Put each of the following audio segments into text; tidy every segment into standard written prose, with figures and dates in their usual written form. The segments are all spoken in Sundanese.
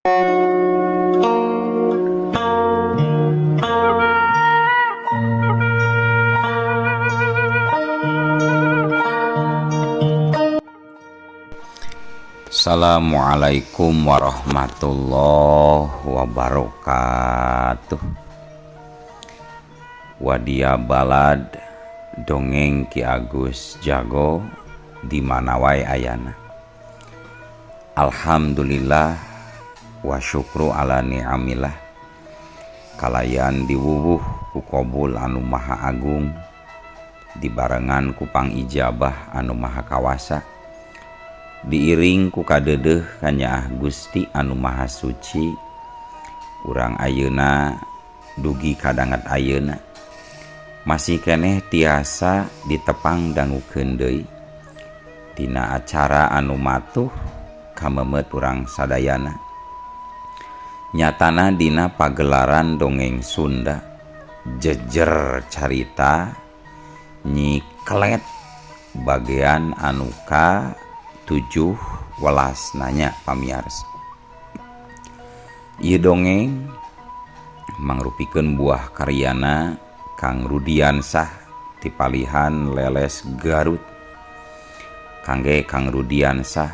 Assalamualaikum warahmatullahi wabarakatuh. Wadia balad dongeng Ki Agus Jago di mana wae ayana. Alhamdulillah wa syukru ala ni'amillah. Kalayan diwuwuh ku qabul anu maha agung, dibarengan ku pangijabah anu maha kawasa, diiring ku kadeudeuh kanyaah Gusti anu maha suci. Urang ayeuna dugi kadanget ayeuna masih keneh tiasa ditepang dangukeun deui dina acara anu matuh kamemet urang sadayana, nyatana dina pagelaran dongeng Sunda jejer carita Nyi Kelet bagian anu ka 7 welas nanya pamiarsa. Ieu dongeng mangrupikeun buah karyana Kang Rudiansah ti palihan Leles Garut. Kangge Kang Rudiansah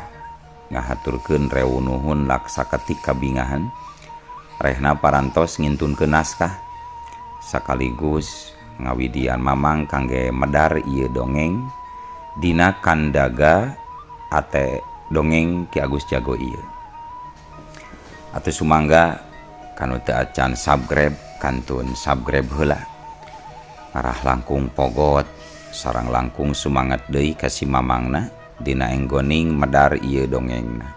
ngahaturkeun rewu nuhun laksa ketik kabingahan rehna parantos ngintunkeun naskah sakaligus ngawidian mamang kangge medar ieu dongeng dina kandaga ate dongeng Ki Agus Jago ieu. Atuh sumangga kanu teu acan subscribe kantun subscribe heula. Arah langkung pogot sareng langkung sumangat deui ka si mamangna dina enggoning medar ieu dongengna.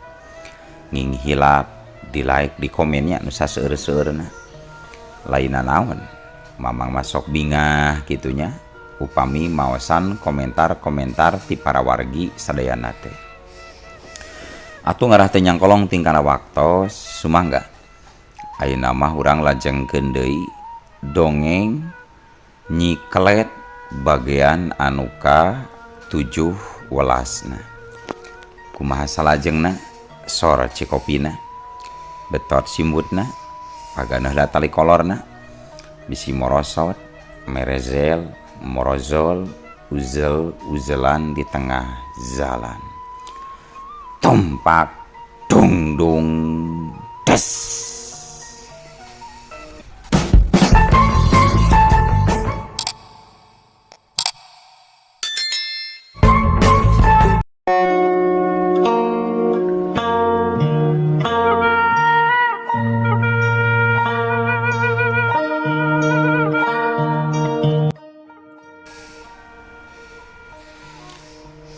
Nging hilap di like di komennya nu saseueur-seueurna. Lainna naon mamang masok bingah kitunya upami maosan komentar-komentar ti para wargi sadayana teh. Atuh ngarah teh nyangkolong tingkana waktos sumangga. Ayeuna mah urang lajengkeun deui dongeng Nyi Kelet bagian anu ka 7 welasna. Kumaha salajengna sor cikopina, betot simbutna, paganeuhna tali kolorna, bisi morosot, merezel, morozol, uzel uzelan di tengah jalan. Tumpak dung dung des.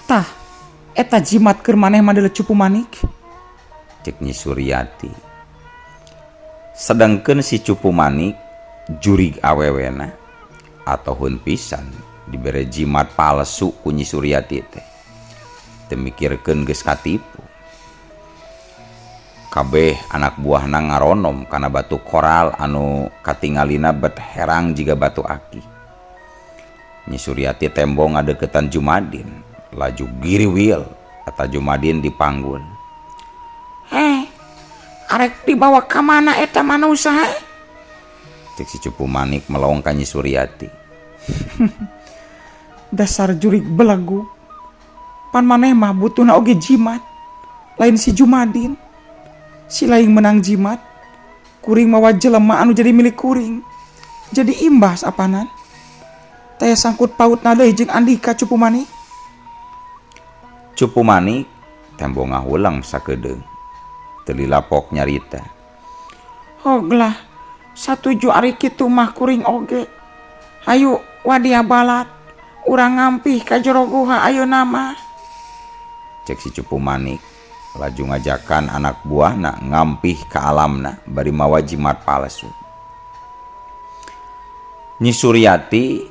Tah, eta jimat keur maneh mah deuleu cupu manik. Cek Nyi Suryati. Sedangkeun si cupu manik jurig awewena atohun pisan dibere jimat palsu ku Nyi Suryati teh. Teu mikirkeun geus katipu. Kabeh anak buahna ngaronom kana batu koral anu katingalina bet herang jiga batu aki. Nyi Suryati tembong ngadeukeutan Jumadin. Laju giriwil atau Jumadin dipanggul. Heh, arek dibawa ka mana eta manusa? Cek si cupu manik melong ka Nyi Suryati. Dasar jurig belegu. Pan maneh mah butuhna oge jimat, lain si Jumadin. Si lain menang jimat, kuring mawa jelema anu jadi milik kuring. Jadi imbas apanan? Taya sangkut pautna deui jeung Andika cupu manik. Cupu manik tembo ngahulang sakedeung. Teu lilapok nyarita. Hoglah, satuju ari kitu mah kuring oge. Hayu wadia balat, urang ngampih ka jero guha ayeuna mah. Cek si cupu manik laju ngajakan anak buahna ngampih ka alamna bari mawa jimat palsu. Nyi Suryati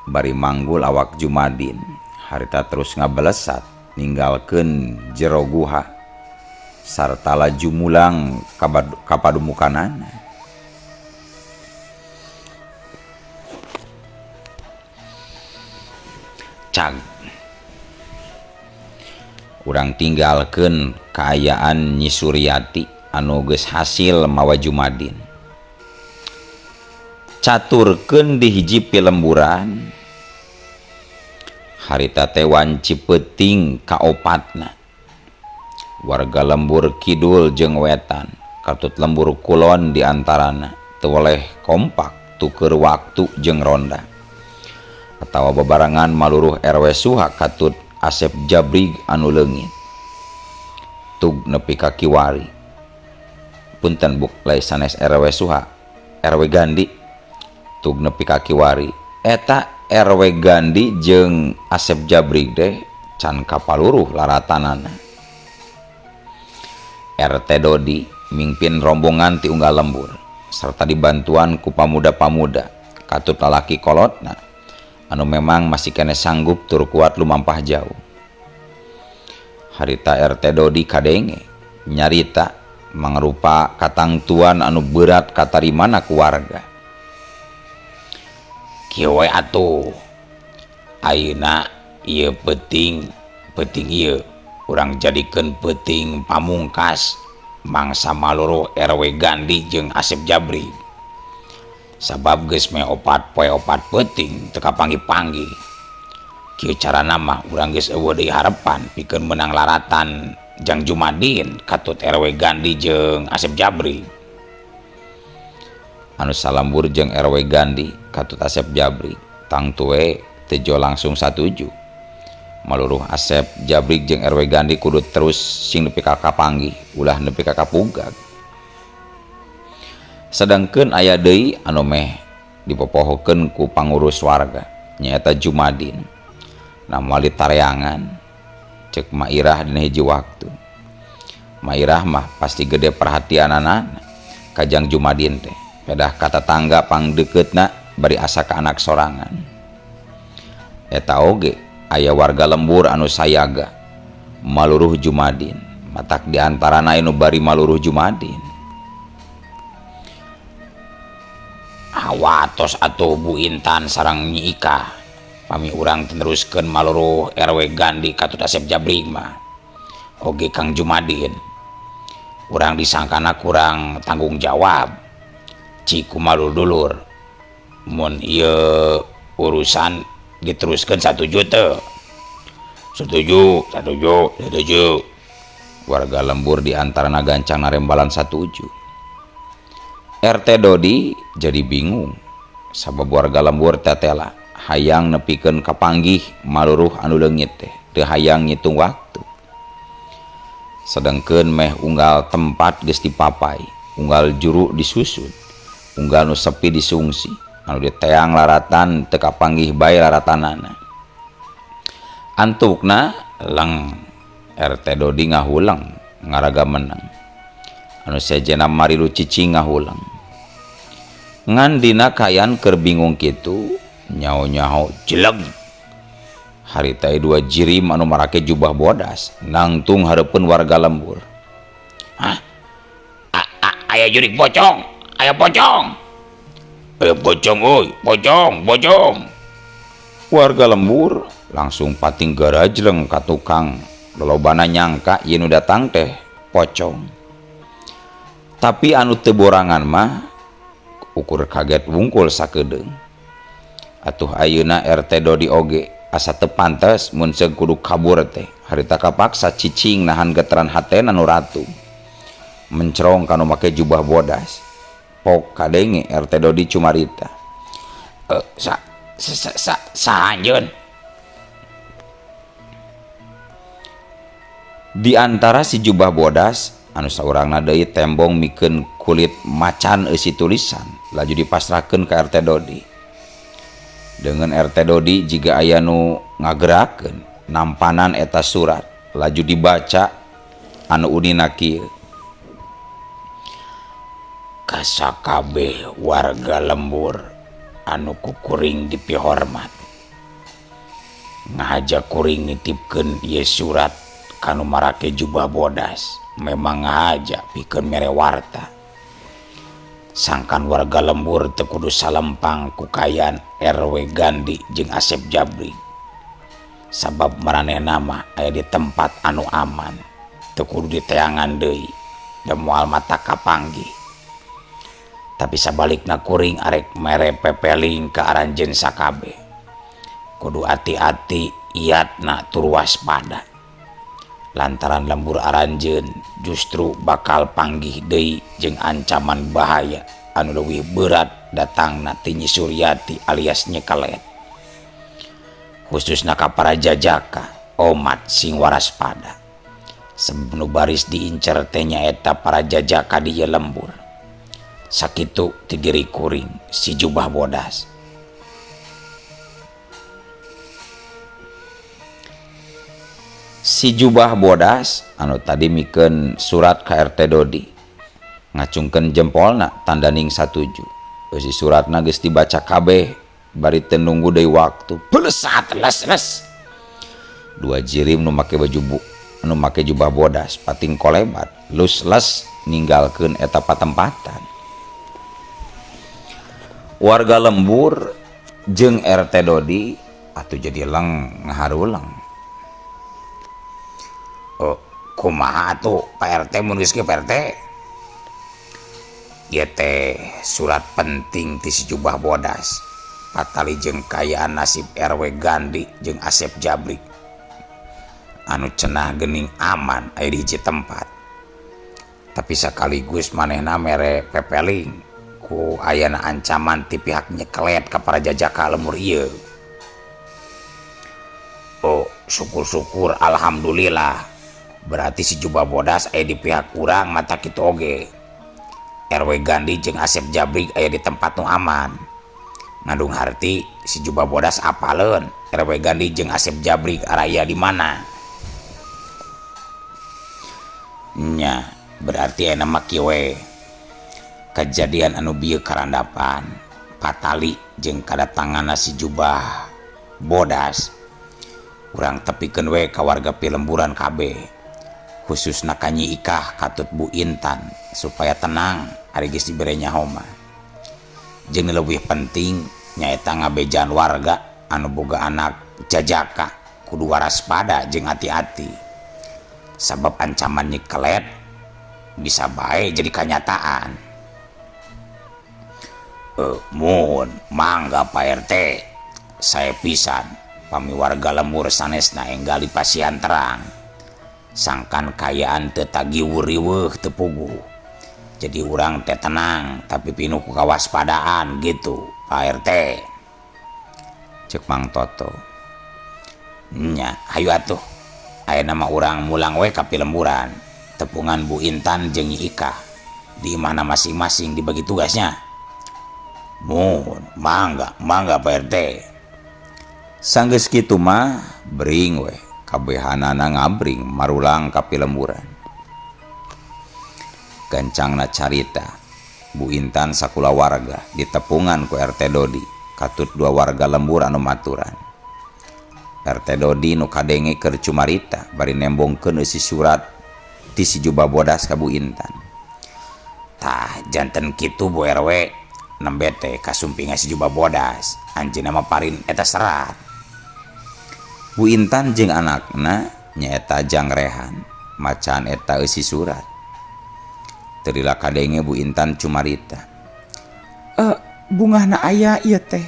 bari manggul awak Jumadin, harita terus ngabelesat ninggalkeun jero guha sarta laju mulang ka padumukanana. Cag urang tinggalkeun kaayaan Nyi Suryati anu geus hasil mawa Jumadin. Caturkeun di hiji pilemburan harita teh wanci peuting kaopatna. Warga lembur kidul jeung wetan katut lembur kulon di antarana teu weleh kompak tuker waktu jeung ronda atawa bebarengan maluruh RW Suha katut Asep Jabrig anu leungit tug nepi ka kiwari. Punten buk lain sanes RW Suha, RW Gandhi tug nepi ka kiwari. Eta RW Gandhi jeung Asep Jabrig teh can kapaluruh laratanana. RT Dodi mingpin rombongan ti unggal lembur serta dibantuan ku pamuda-pamuda katut lalaki kolotna anu memang masih kene sanggup tur kuat lumampah jauh. Harita RT Dodi kadenge nyarita mangrupa katangtuan anu berat katarimana ku warga. Kieu we atuh ayeuna ieu peuting peuting ieu urang jadikeun peuting pamungkas mangsa maluruh RW Gandhi jeung Asep Jabri. Sabab geus meh opat poe opat peuting teu kapanggih-panggih. Kieu carana mah urang geus eueuh deui harepan pikeun meunang laratan jang Jumadin katut RW Gandhi jeung Asep Jabri. Anu salembur jeung RW Gandhi katut Asep Jabri tangtu we teu langsung satuju. Maluruh Asep Jabrik jeung RW Gandhi kudu terus sing nepi ka kapanggih ulah nepi ka kapugag. Sedangkeun aya deui anu meh dipopohokeun ku pangurus warga nyaeta Jumadin. Namali tareangan cek Mairah dina hiji waktu. Mairah mah pasti gede perhatianana kajang Jumadin teh. Pedah ka tatangga pangdekeutna bari asa ka anak sorangan. Eta oge aya warga lembur anu sayaga maluruh Jumadin, matak di antarana anu bari maluruh Jumadin. Awatos atuh Bu Intan sareng Nyi Ika pami urang teruskeun maluruh RW Gandhi katut Asep Jabrig mah oge Kang Jumadin. Urang disangkana kurang tanggung jawab. Ciku malu dulur mun ieu urusan diteruskan 1 juta. Setuju, setuju, setuju. Warga lembur di antarana gancang narembalan satuju. RT Dodi jadi bingung sabab warga lembur tetela hayang nepikeun kapanggih maluruh anu leungit teh teu hayang ngitung waktu. Sedengkeun meh unggal tempat geus dipapai, unggal juru disusun, unggal nu sepi disungsi, anu diteang laratan teu kapanggih bae laratanana. Antukna leng RT Dodi ngahuleng ngaraga menang. Anu sejenna marilu cicing ngahuleng. Ngan dina kayan keur bingung kitu nyaho-nyaho jeleg. Harita dua jirim anu marake jubah bodas nangtung hareupeun warga lembur. Hah? Aya jurik pocong, aya pocong. Pocong euy, pocong, pocong. Warga lembur langsung pating garajleng ka tukang. Lolobana nyangka yen nu datang teh pocong. Tapi anu teu borangan mah ukur kaget wungkul sakedeung. Atuh ayeuna RT Dodi oge asa teu pantes mun seug kudu kabur teh. Harita kapaksa cicing nahan geteran hatena nu ratu. Mencerong kanu make jubah bodas. Pok kadenge RT Dodi cumarita. Sa sa sa saanjeun. Di antara si jubah bodas anu saurangna deui tembong mikeun kulit macan eusi tulisan laju dipasrahkeun ka RT Dodi. Dengan RT Dodi jiga aya nu ngagerakeun nampanan eta surat laju dibaca anu unina kieu. Kasakabeh warga lembur anu kukuring dipihormat ngahaja kuring nitipkeun ieu surat kanu marake jubah bodas memang ngahaja pikeun mere warta. Sangkan warga lembur teu kudu salempang ku kayan RW Gandhi jeung Asep Jabri. Sabab maranehna mah aya di tempat anu aman, teu kudu diteangan deui. Da moal mata kapanggih. Tapi sabalikna kuring arek mere pepeling ka aranjeun sakabeh. Kudu ati-ati iatna tur waspada. Lantaran lembur aranjeun justru bakal panggih deui jeung ancaman bahaya anu leuwih berat datangna ti Nyi Suryati alias Nyi Kelet. Khususna ka para jajaka, omat sing waraspada. Sebab nu baris diincer teh nyaeta para jajaka di ieu lembur. Sakitu ti diri kuring si jubah bodas. Si jubah bodas anu tadi mikeun surat ka RT Dodi ngacungkeun jempolna tandaning satuju. Eusi suratna geus dibaca kabeh bari teu nunggu deui waktu. Pelesat les-les. Dua jirim nu make baju bu, nu make jubah bodas pating kolebat lus-les ninggalkeun eta patempatan. Warga lembur jeung RT Dodi atuh jadi leng ngaharuleng. Oh, kumaha atuh Pak RT mun geus kieu Pak RT? Ieu teh surat penting ti si jubah bodas. Patali jeung kayaan nasib RW Gandhi jeung Asep Jabrik. Anu cenah geuning aman aya di hiji tempat. Tapi sekaligus manehna mere pepeling ku ayana ancaman ti pihak nyekelet ka para jajaka lembur ieu. Oh, syukur-syukur alhamdulillah. Berarti si jubah bodas aya di pihak urang mata kitu oge. RW Gandhi jeung Asep Jabrik aya di tempat nu aman. Ngandung harti si jubah bodas apaleun RW Gandhi jeung Asep Jabrik araya di mana? Nya, berarti aya mah kieu we. Kejadian anu bieu karandapan patali jeung kadatanganna si jubah bodas. Urang tepikeun we ka warga pilemburan kabeh. Khususna ka Nyi Ikah katut Bu Intan supaya tenang ari geus dibere nyaho mah. Jeung leuwih penting nyaeta ngabejaan warga anu boga anak jajaka kudu waraspada jeung hati-hati. Sabab ancaman Nyi Kelet bisa bae jadi kanyataan. Mun mangga Pak RT, saya pisan pami warga lembur sanesna enggal dipasihan terang. Sangkan kayaan teu tagiwur-riweuh teu puguh. Jadi urang teh tenang tapi pinuh ku kawaspadaan gitu Pak RT. Cek Mang Toto. Nya, hayu atuh. Ayeuna mah urang mulang we ka pilemburan. Tepungan Bu Intan jeung Nyi Ikah di imahna masing-masing dibagi tugasnya. Mun, mangga, mangga Pak RT. Sanggeus kitu mah bring we. Kabehanana ngabring marulang ka pilemburan. Gancangna carita, Bu Intan sakulawarga ditepungan ku RT Dodi katut dua warga lembur anu maturan. RT Dodi nu kadenge keur cumarita bari nembongkeun eusi surat ti si jubah bodas ka Bu Intan. Tah janten kitu Bu RW nembe teh kasumpingan si jubah bodas anjeunna mah parin eta serat. Bu Intan jeung anakna nyaeta Jang Rehan macan eta eusi surat. Teu lila kadenge Bu Intan cumarita. Bungahna aya ieu teh.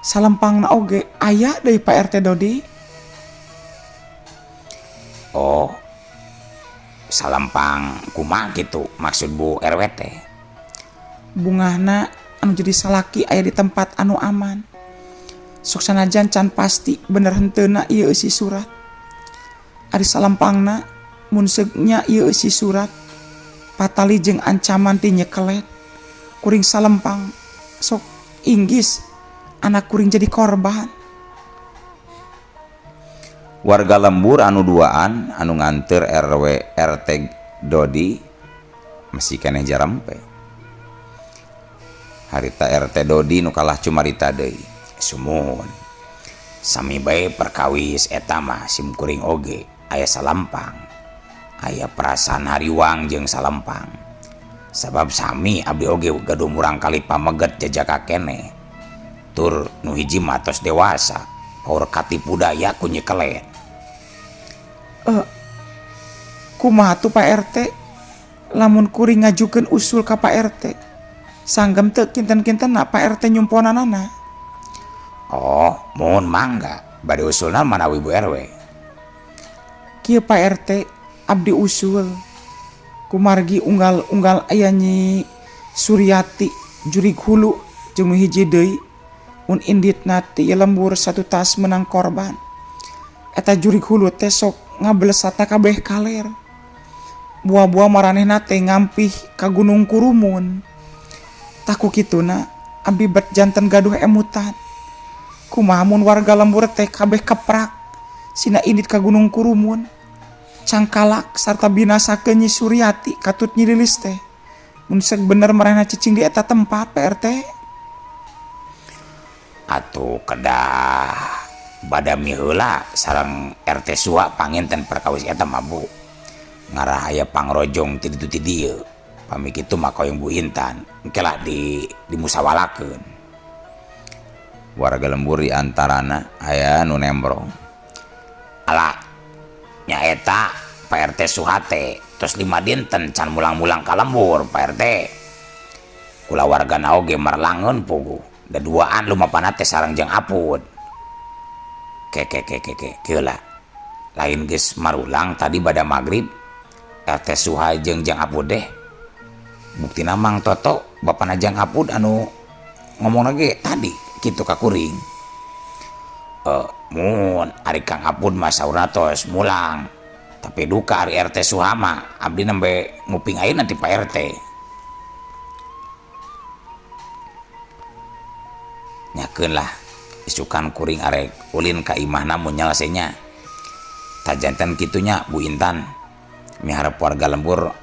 Salempangna oge aya deui Pak RT Dodi. Oh, salempang kumaha kitu maksud Bu RW teh? Bungahna anu jadi salaki aya di tempat anu aman. Sok sanajan can pasti bener henteuna ieu eusi surat. Ari salempangna mun seugnya ieu eusi surat patali jeung ancaman ti nyekelet. Kuring salempang sok inggis anak kuring jadi korban. Warga lembur anu duaan anu nganteur RW RT Dodi masih keneh jarempe. Harita RT Dodi nu kalah cumarita deui. Sumuhun. Sami bae perkawis eta mah sim kuring oge aya salampang. Aya perasaan hariwang jeung salempang. Sabab sami abdi oge gaduh murang kali pameget jajaka keneh. Tur nu hiji mah tos dewasa, paur katipu daya ku Nyi Kelet. Kumaha tuh Pak RT? Lamun kuring ngajukeun usul ka Pak RT, sanggem teu kinten-kintenna Pak RT nyumponanana. Oh, muhun mangga, bade usulna manawi Bu RW. Kieu Pak RT, abdi usul kumargi unggal-unggal aya Nyi Suryati jurig hulu jeung nu hiji deui mun inditna ti lembur satu tas menang korban. Eta jurig hulu teh sok ngablesatna kabeh kaler. Buah-buah maranehna teh ngampih ka Gunung Kurumun. Tah ku kituna abdi bet janten gaduh emutan. Kumaha mun warga lembur teh kabeh keprak sina indit ka Gunung Kurumun. Cangkalak sarta binasakeun Nyi Suryati katut Nyi Lilis teh. Mun sek bener maranehna cicing di eta tempat Pak RT. Atuh kedah badami heula sareng RT Suha panginten perkawis eta mah Bu. Ngarah aya pangrojong ti ditu ti dieu. Pami kitu mah koyong Bu Intan engke lah dimusawalakeun. Warga lembur di antarana aya nu nembrong. Alah nyaeta Pak RT Suha teh tos 5 dinten can mulang-mulang ka lembur Pak RT. Kulawargana oge marlangeun puguh. Da duaan lumapana teh sareng jeung Apud. Ke ke ke ke ke kieu lah. Lain geus marulang tadi bada magrib RT Suha jeung Jang Apud deh. Buktina Mang Toto bapana Jang Apud anu ngomong lagi tadi kitu ka kuring. Mun ari Kang Apud mah saurna tos mulang. Tapi duka ari RT Suha mah abdi nembe nguping ayeuna ti Pak RT. Nyakeun lah isukan kuring arek ulin ka imahna mun nyalesenya. Tajanten kitunya Bu Intan miharep warga lembur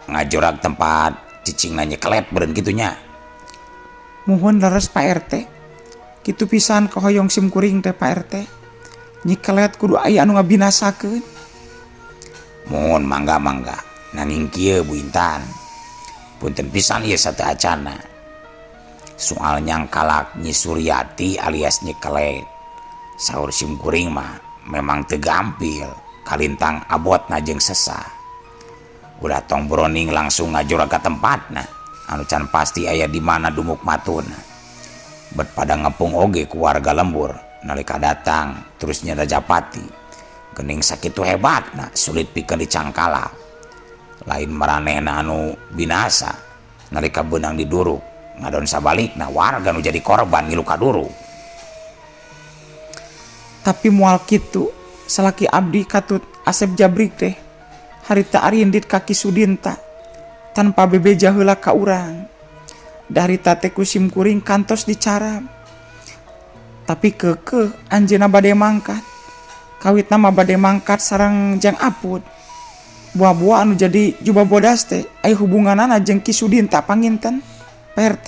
ngajorag tempat cicingna nyekelet beureun kitunya. Muhun leres Pak RT. Kitu pisan kahoyong sim kuring teh Pak RT. Nyikelet kudu aya anu ngabinasakeun. Muhun mangga-mangga. Nanging kieu Bu Intan. Punten pisan ieu sateuacana. Soal nyangkalak Nyi Suryati alias nyekelet. Saur sim kuring mah memang teu gampil kalintang abotna jeung sesah. Ulah tong broning langsung ngajorag ka tempatna anu can pasti aya di mana dumuk matuna. Bet pada ngepung oge ku warga lembur nalika datang terus nya Rajapati. Gening sakitu hebatna sulit pikeun dicangkala. Lain maranehna anu binasa nalika beunang diduruk ngadon sabalikna warga nu jadi korban ngilu kaduruk. Tapi moal kitu salaki abdi katut Asep Jabrik teh harita arindit ka Ki Sudinta tanpa bebeja heula ka urang. Darita teh ku sim kuring kantos dicaram. Tapi keukeuh anjeunna bade mangkat. Kawitna mah bade mangkat sareng Jang Apud. Buah-buah anu jadi juba bodas teh aya hubunganana jeung Ki Sudinta panginten Pak RT.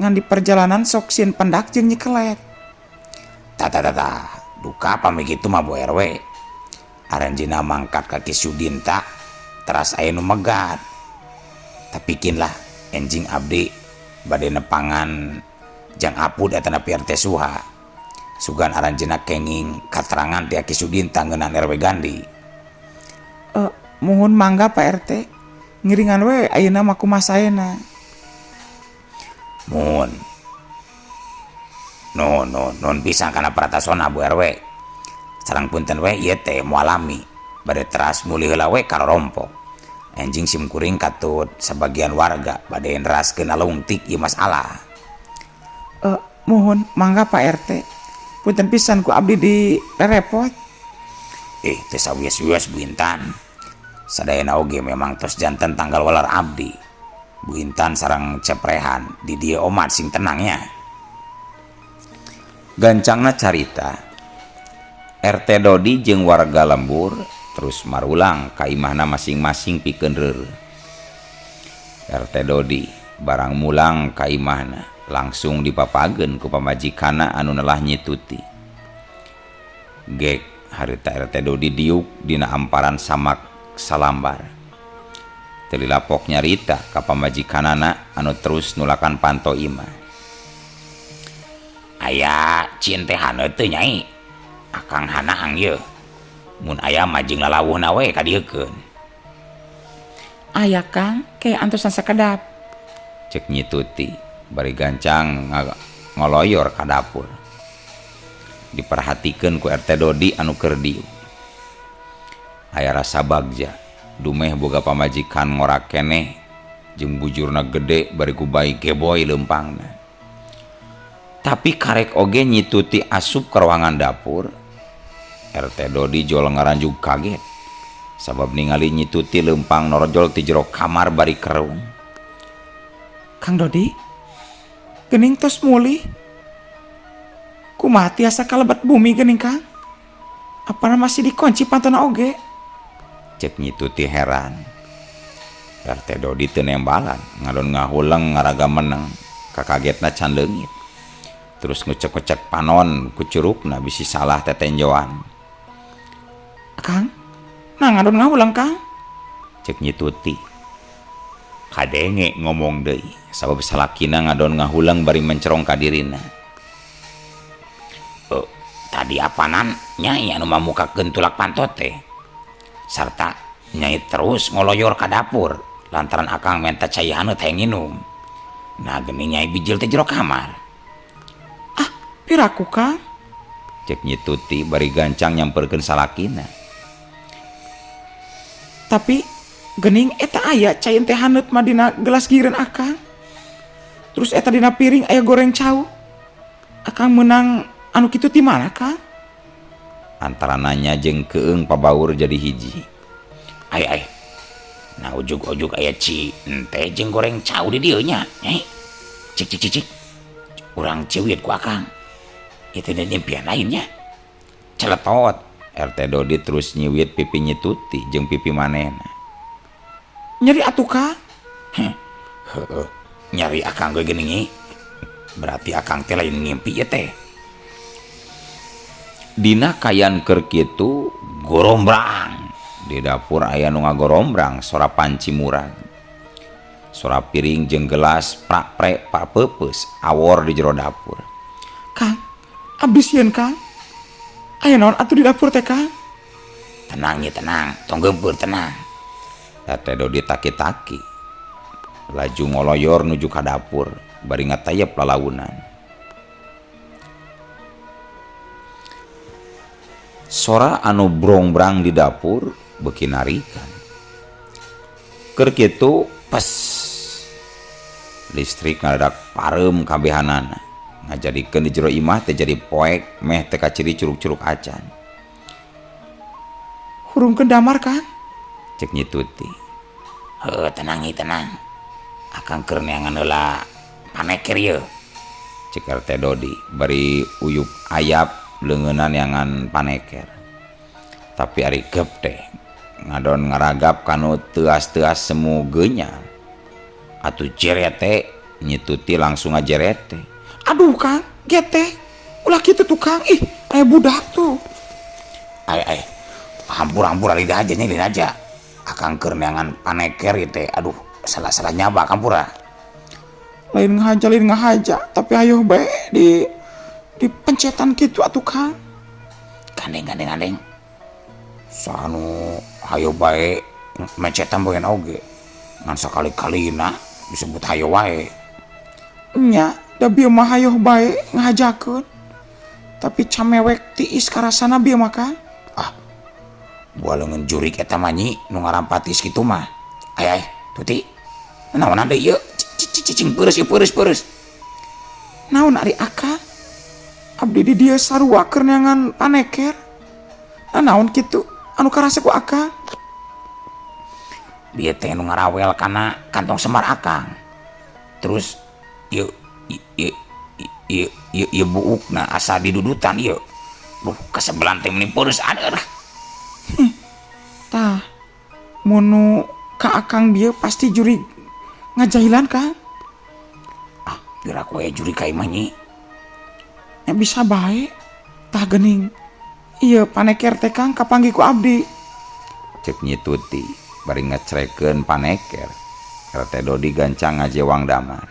Ngan di perjalanan sok sieun pendak jeung nyikelet. Tah tah tah tah, duka pami kitu mah Bu RW. Aranjeunna mangkat ka Ki Sudinta teras aya nu megat. Tapi kin lah enjing abdi bade nepangan Jang Apud eta na RT Suha. Sugan aranjeunna kenging katerangan ti Ki Sudinta ngeunaan RW Gandhi. Muhun mangga Pak RT. Ngiringan we ayeuna mah kumaha saena. Muhun. No no non pisan kana pratasona Bu RW. Sareng punten we ieu teh moal lami. Bade teras mulih heula we ka rorompok. Enjing sim kuring katut sebagian warga bade neraskeun alungtik ieu masalah. Muhun mangga Pak RT. Punten pisan ku abdi di rerepot. Teu sawios-wios Bu Intan. Sadayana oge memang tos janten tanggal walar abdi. Bu Intan sareng ceprehan di dieu omat sing tenangnya. Gancangna carita RT Dodi jeung warga lembur terus marulang ka imahna masing-masing pikeun reureuh. RT Dodi barang mulang ka imahna langsung dipapageun ku pamajikanna anu nelah nyituti. Gek harita RT Dodi diuk dina amparan samak salambar. Teu lilapok nyarita ka pamajikanana anu terus nulakan panto imah. Aya cintehan teu nyai. Akang hanaang yeuh. Mun aya mah jeung lalawuhna we kadieukeun. Aya Kang, ke antosan sakedap. Cek Nyi Tuti bari gancang ngoloyor ka dapur. Diperhatikeun ku RT Dodi anu keur diuk. Aya rasa bagja, dumeh boga pamajikan ngora keneh jeung bujurna gede bari ku bayi geboy leumpangna. Tapi karek oge Nyi Tuti asup ka ruangan dapur, RT Dodi jol ngaranjug kaget. Sabab ningali Nyi Tuti leumpang norojol ti jero kamar bari kerung. Kang Dodi, geuning tos mulih. Kumaha tiasa kalebet bumi geuning Kang? Apana masih dikunci pantona oge? Cek Nyi Tuti heran. RT Dodi teu nembalan, ngadon ngahuleng ngaraga meneng, kakagetna can leungit. Terus ngucek-ngucek panon ku curugna bisi salah tetenjoan. Kang, nah ngadon ngahuleng Kang? Cek Nyi Tuti. Kadenge ngomong deui, sabab salakina ngadon ngahuleng bari mencerong ka dirina. Tadi apanan nyai anu mamukakeun tulak pantot teh. Sarta nyai terus ngoloyor ka dapur lantaran akang menta cai haneut hayang nginum. Nah geuning nyai bijil teh jero kamar. Ah, piraku Kang? Cek Nyi Tuti bari gancang nyamperkeun salakina. Tapi geuning eta aya cai teh haneut mah dina gelas gigireun akang. Terus eta dina piring aya goreng cau. Akang meunang anu kitu ti mana Kang? Antara nanya jeung keung pabaur jadi hiji. Ai ai. Nah ujug-ujug aya ci ente jeung goreng cau di dieu nya. Nyai. Cik cik cik cik. Urang ciwit ku akang. Itu dan impian lainnya. Celetot. RT Dodi terus nyiwit pipi Nyi Tuti jeung pipi manehna. Nyeri atuh Kang? Heeh. Nyari akang ge geuning. Berarti akang teh lain ngimpi ieu teh. Dina kayan keur kitu gorombrang. Di dapur aya nu ngagorombrang sora panci murag. Sora piring jeung gelas prak-prek papeupeus awor di jero dapur. Kang, abdi sieun Kang. Aya naon atuh di dapur teh Kang? Tenang ya tenang, tong geumpeur tenang. RT Dodi taki-taki. Laju ngoloyor nuju ka dapur bari ngatayep lalaunan. Sora anu brongbrang di dapur beuki narikan. Keur kitu pes listrik ngadadak pareum kabehanana. Ngajadikeun di jero imah teh jadi poek meh teh kaciri curug-curug acan. Hurungkeun damar Kang? Cek Nyi Tuti. Heuh, tenang nyi tenang. Akang keur neangan heula paneker ieu. Cek RT Dodi bari uyup ayap leungeunna neangan paneker. Tapi ari gep teh ngadon ngaragap kanu teuas-teuas semu geunyal. Atuh jerete Nyi Tuti langsung ngajerete. Aduh Kang, gete. Ulah kitu tuh Kang. Ih, aya budak tuh. Ai ai. Hampur-hampur lidah aja nya lidah aja. Akang keur neangan paneker ieu teh. Aduh, salah-salah nyaba kampura. Lain ngahaja, lain ngahaja, tapi ayo bae di pencetan kitu atuh Kang. Gandeng gandeng gandeng. Sanu hayo bae mencetan bagian oge. Ngan sakali-kalina disebut hayo wae. Nya, da bieu mah hayo bae ngahajakeun. Tapi camewek tiis karasana bieu mah Kang. Ah, buah leungeun jurik eta mah nyi nu ngarampatis kitu mah. Ay ay, Tuti. Naonan deui ieu? Cicing peureus ieu peureus peureus. Naon ari akang? Abdi di dieu sarua keur neangan paneker. Nah, naon kitu anu karasa ku akang? Bieu teh nu ngarawel kana kantong semar akang. Terus ieu ieu ieu ieu ieu buukna asa didudutan ieu. Duh, kasebelan teh meni peureus aduh. Tah, mun nu ka akang bieu pasti jurig ngajahilan Kang. Ah, piraku aya jurig ka imah nyi. Nya bisa bae. Tah geuning. Ieu paneker teh Kang kapanggih ku abdi. Cek Nyi Tuti bari ngecrekeun paneker. RT Dodi gancang ngajewang damar.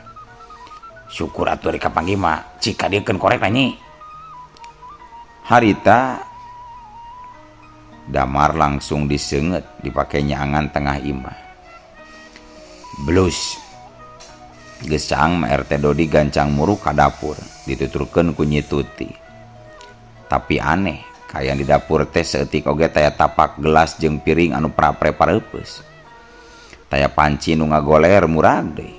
Syukur atuh ari kapanggih mah cik kadiekeun korek nyi. Harita damar langsung diseungeut dipake nyaangan tengah imah. Blus. Geus caang mah RT Dodi gancang muruk ka dapur dituturkeun ku Nyi Tuti. Tapi aneh, kaayaan di dapur teh saeutik oge taya tapak gelas jeung piring anu prapre pareupeus. Taya panci nu ngagoler murag deui.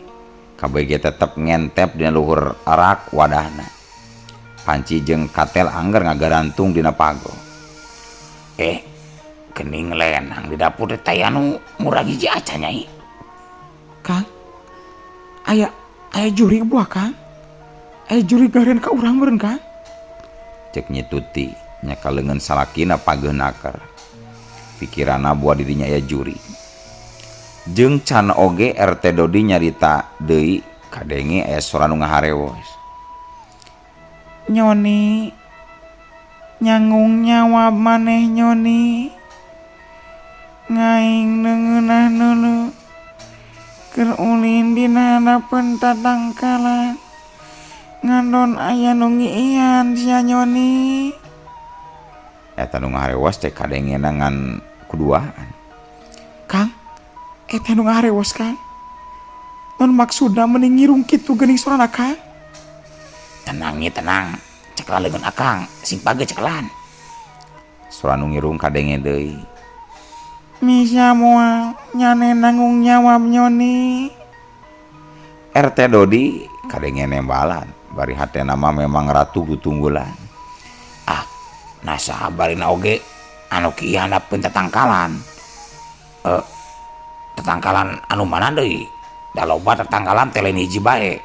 Kabeh ge tetep ngentep dina luhur rak wadahna. Panci jeung katel angger ngagarantung dina pago. Gening lenang di dapur teh taya nu murag hiji acan nyai. Kang, aya aya jurig buah Kang. Aya jurig garean ka urang meureun Kang. Cek Nyi Tuti nyaka leungeun salakina pageuh naker. Pikiranna buah dirinya aya jurig. Jeung can oge RT Dodi nyarita deui kadenge aya sora nu ngaharewos. Nyoni nyangung nyawab maneh Nyoni. Ngaing neungeunah neuleu keur ulin dina hadapeun tatangkalan. Ngadon aya nu ngiihan sia Nyoni. Eta nu ngaharewos teh kadengena ngan kuduaan. Kang, eta nu ngaharewos Kang. Non maksudna meni ngirung kitu geuning sorana Kang? Tenang nya tenang, cekelan leungeun akang, sing page cekelan. Sora nu ngirung kadenge deui. Misa moal nyane nanggung nyawab Nyoni. RT Dodi kadenge nembalan, bari hatena mah memang ratu tutunggulan. Ah, nah sabarina oge anu kieu handapeun tatangkalan. Tetangkalan anu mana deui? Da loba tetangkalan teh lain hiji bae.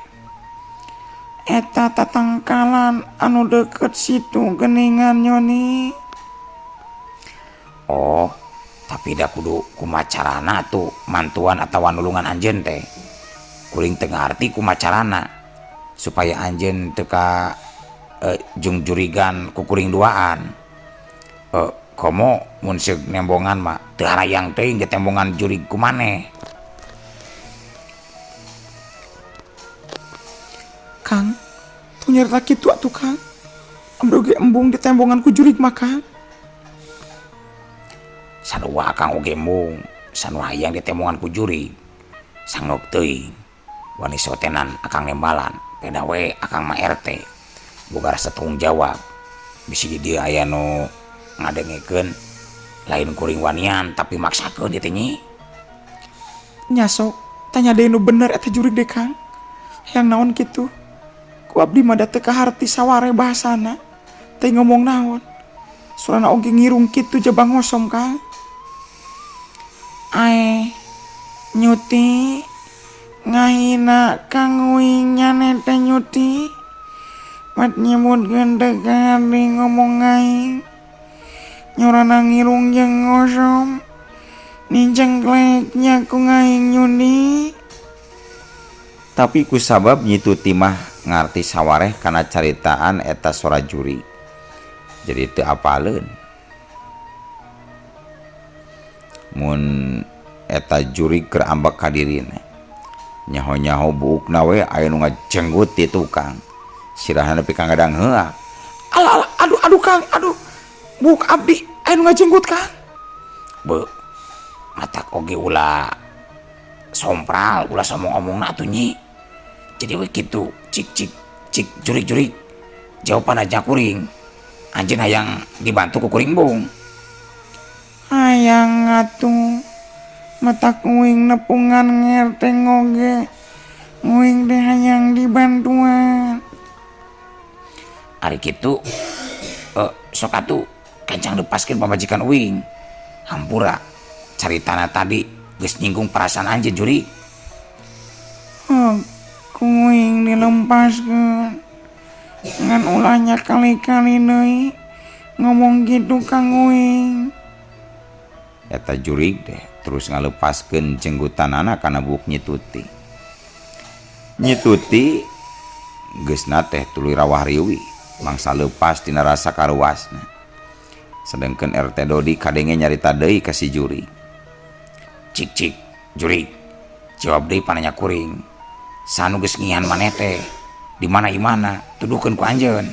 Eta tatangkalan anu deukeut situ geuningan Nyoni. Oh, tapi da kudu kumacarana tuh mantuan atawa nulungan anjeun teh. Kuring teu ngarti kumacarana supaya anjeun teu ka jungjurigan ku kuring duaan. Komo mun seug nembongan mah teu harayang teuing ge tembongan jurig ku maneh. Kang, tong nyarita kitu atuh Kang. Abdi oge embung ditembongan ku jurig mah Kang. Sarua Akang oge embung, sanu hayang ditembongan ku jurig. Sanggeuk teuing. Wani sotenan akang nembalan, beda we akang mah RT. Boga rasa tanggung jawab. Bisi di dieu aya nu ngadengekeun lain kuring wanian tapi maksakeun ieu teh nyi. Nya sok, tanya deui nu bener eta jurig deh Kang. Hayang naon kitu? Ku abdi mah da teu kaharti saware bahasana. Teh ngomong naon? Sorana oge ngirung kitu jaba ngosom Kang. Ae nyuti ngahina kang uing nyane teh nyuti. Mat nyebutkeun teu kaharti ngomong aing. Nyorana ngirung jeung ngosom. Nicengklek nya ku ngaing nyuti. Tapi ku sabab Nyi Tuti mah ngarti sawareh kana caritaan eta sora jurig. Jadi teu apaleun. Mun eta jurig keur ambek ka dirina. Nyaho-nyaho buukna we aya nu ngajenggut ti tukang. Sirahna nepi ka ngadang heuak. Alah, alah, aduh, aduh Kang, aduh. Buuk abdi aya nu ngajenggut Kang. Beuh, matak oge ulah sompral, ulah somong-omongna atuh nyi. Jadi we kitu, cik cik cik jurig-jurig. Jawaban aja kuring. Anjeun hayang dibantu ku kuring bung. Hayang atuh. Matak uing nepungan ngerteng oge. Uing teh hayang dibantuan. Ari kitu, sok atuh kencang lepaskeun pamajikan uing. Hampura caritana tadi geus nyinggung perasaan anjeun jurig. Heuh, ku uing dilempaskeun. Ngan ulahnya kali-kali deui ngomong gitu kang uing. Eta jurig deh terus ngalepaskeun jenggutanana kana buuk Nyi Tuti. Nyi Tuti geusna teh tuluy rawah riwih mangsa leupas tina rasa karuasna. Sedengkeun RT Dodi kadenge nyarita deui ka si jurig. Cik cik jurig, jawab deui pananya kuring. Sanu geus ngihan maneh teh di mana imana tuduhkeun ku anjeun.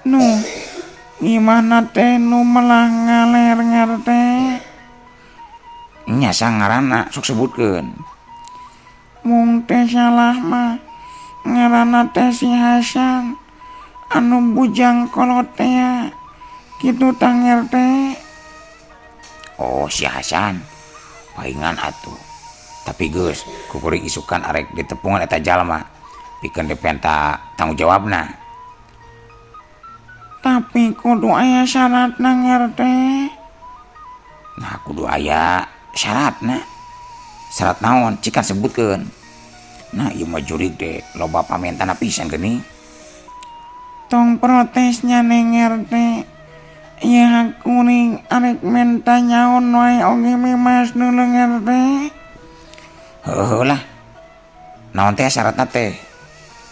Nu imana teh nu melah ngaler ngarte? Nya sang ngaranna sok sebutkeun. Anu teu salah mah ngaranna teh si Hasan anu bujang kolot tea kitu tang RT. Oh si Hasan paingan atuh. Tapi geus ku kuring isukan arek ditepungan eta jalma pikeun dipenta tanggung jawabna. Tapi kudu aya syaratna RT. Nah kudu aya syaratna. Syarat naon cikan sebutkeun. Nah ieu mah jurig teh loba pamentana pisan geuning. Tong protesnya neng RT. Ieu hak kuring arek menta nyaon wae oge bebas dulu RT. Heuh lah. Naon teh syaratna teh?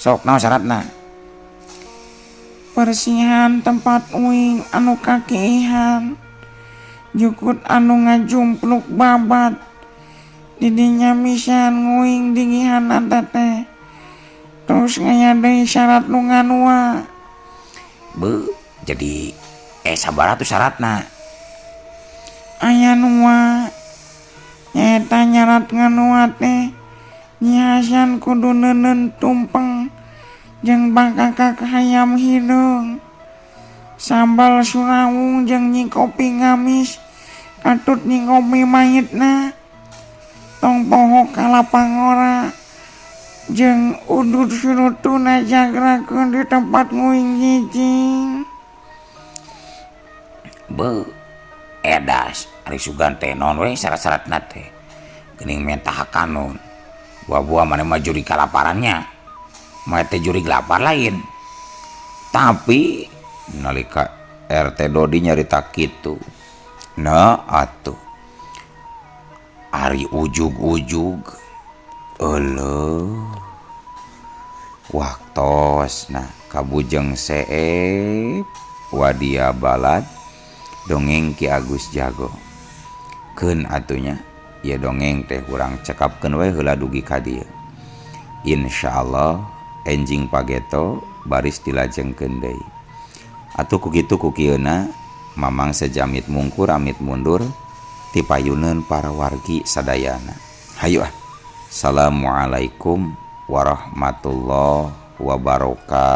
Sok naon syaratna? Bersihan tempat uing anu kakiihan. Jukut anu ngajumpluk babat. Didinya misan nguing dingihan teh. Terus ngaya deui syarat nu nganua. Beuh, jadi sabaraha tuh syaratna? Aya nua. Nyaeta nyarat nganua teh Nyi Hasan kudu neuneun tumpeng jeung bakakak hayam hideung. Sambal surawung jeung nyi kopi ngamis katut nyi kopi mayitna. Tong poho kalapa ngora jeung udud surutuna jagrakeun di tempat nguing cicing. Beuh, edas ari sugan teh naon we syarat-syaratna teh. Geuning menta hakanun. Buah-buah maneh mah jurig kalaparannya. Mah teh jurig lapar lain. Tapi nalika RT Dodi nyarita kitu. Nah atuh. Ari ujug-ujug euleuh. Waktosna kabujeng seep wadia balad dongeng Ki Agus Jago. Keun atunya ieu dongeng teh urang cekapkeun we heula dugi ka dieu. Insyaallah enjing pageto baris dilajengkeun deui. Atuh ku kitu ku kieuna Mamang sejamit mungkur amit mundur tipayuneun para wargi sadayana. Hayu ah. Assalamualaikum warahmatullahi wabarakatuh.